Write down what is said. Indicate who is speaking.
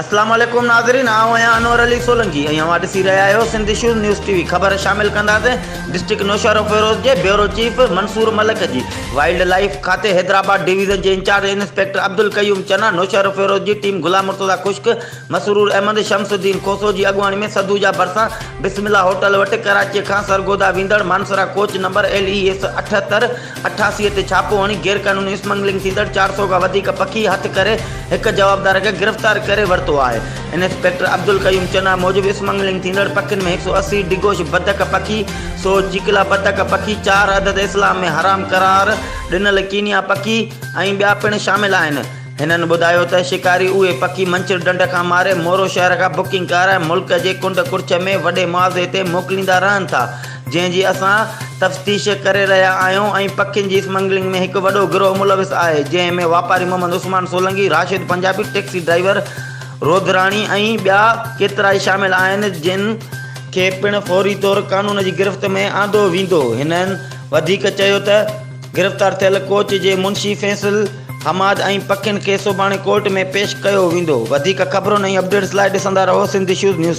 Speaker 1: اسلام عليڪم ناظرين آئون آهيان انور علي سولنگي ۽ اوهان ڏسي رهيا آهيو Sindh issues news T V خبر شامل ڪنداسين ڊسٽرڪٽ نوشهروفيروز جي بيورو چيف منصور ملڪ جي وائلڊ لائيف کاتي حيدرآباد ڊويزن جي انچارج انسپيڪٽر عبدالقيوم چنا نوشهروفيروز جي ٽيم غلام مرتضيٰ خشڪ مسرور احمد شمس الدين کوسو جي اڳواڻي ۾ سدوجا ڀرسان بسم الله هوٽل وٽ ڪراچيء کان سرگوڌا ويندڙ Mansehra coach number L E S 78 88 تي ڇاپو هڻي غيرقانوني اسمگلنگ ٿيندڙ 400 کان وڌيڪ پکي هٿ ڪري هڪ جوابدار کي گرفتار ڪري ورتو آهي. انسپيڪٽر عبدالقيوم چنا موجب اسمگلنگ ٿيندڙ پکين ۾ 180 ڊگوش بدڪ پکي، 100 چيڪلا بدڪ پکي، چار عدد اسلام ۾ حرام قرار ڏنل ڪينيا پکي ۽ ٻيا پڻ شامل آهن. هنن ٻڌايو ته شڪاري اهي پکي منڇر ڍنڍ کان ماري مورو شهر کان بڪنگ ڪرائي ملڪ جي ڪنڊ ڪڙڇ ۾ وڏي معاوضي تي موڪليندا رهن ٿا جنهن جي اسان تفتيش ڪري رهيا آهيون ۽ پکين جي اسمگلنگ ۾ هڪ وڏو گروهه ملوث آهي جنهن ۾ واپاري محمد عثمان سولنگي، راشد پنجابي، ٽيڪسي ڊرائيور روڌراڻي ۽ ٻيا ڪيترائي شامل آهن جن کي پڻ فوري طور قانون جي گرفت ۾ آندو ويندو. هنن وڌيڪ چيو ته. گرفتار ٿيل ڪوچ جي منشي فيصل حماد ۽ پکين کي سڀاڻي ڪورٽ ۾ پيش ڪيو ويندو. وڌيڪ خبرن ۽ اپڊيٽس لاء ڏسندا رهو سنڌ اشوز نيوز.